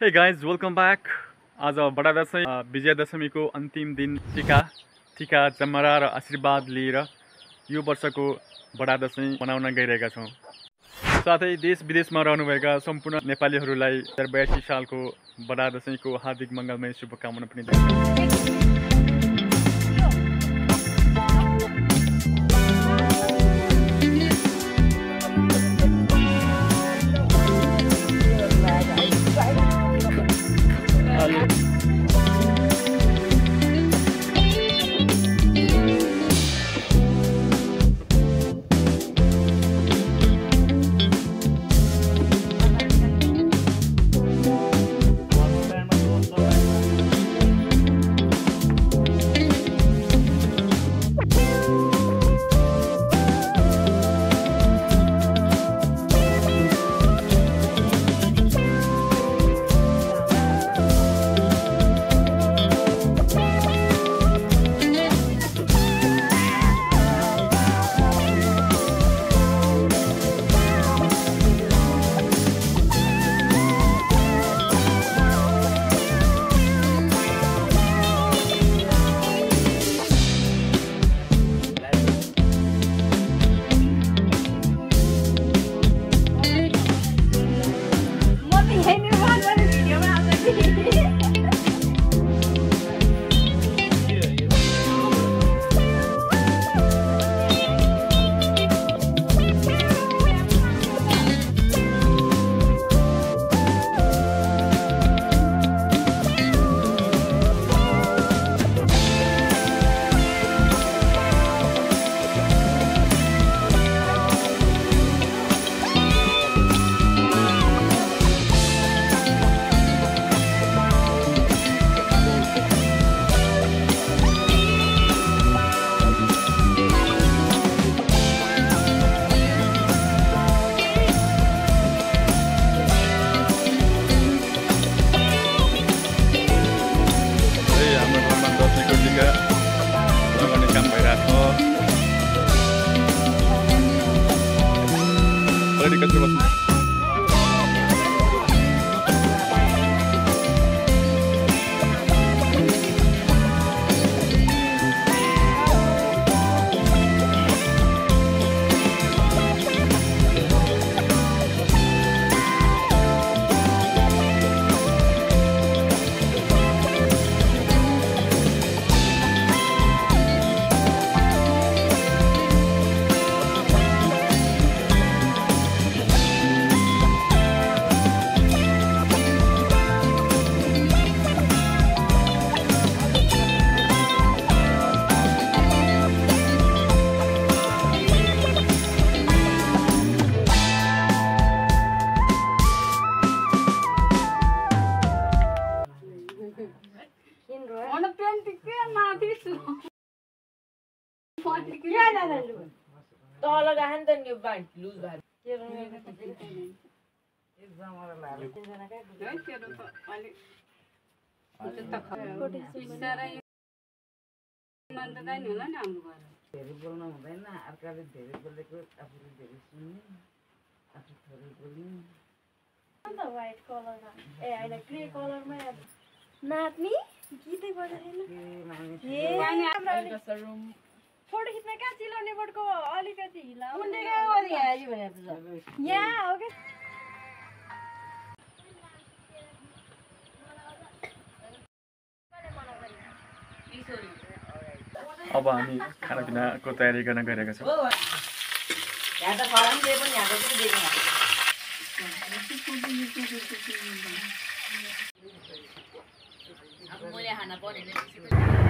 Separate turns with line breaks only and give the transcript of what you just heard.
Hey guys welcome back. आज बडा दशैं विजयादशमीको अन्तिम दिन टिका जमरा र आशीर्वाद लिएर यो वर्षको बडा दशैं मनाउन गइरहेका छौँ। साथै देश विदेशमा रहनुभएका सम्पूर्ण नेपालीहरूलाई 2082 सालको बडा दशैंको हार्दिक मङ्गलमय शुभकामना पनि दिन्छु।
व्हाइट कलर ए हैन ग्रे कलरमा नाच्ने गीतै बजाइरहेन फोटो खिच्न कहाँ चिलाउने बोर्डको अलिकति हिला यहाँ हो के
अब हामी खानापिनाको तयारी गर्न गइरहेका छौँ।
मैले खाना पर्यो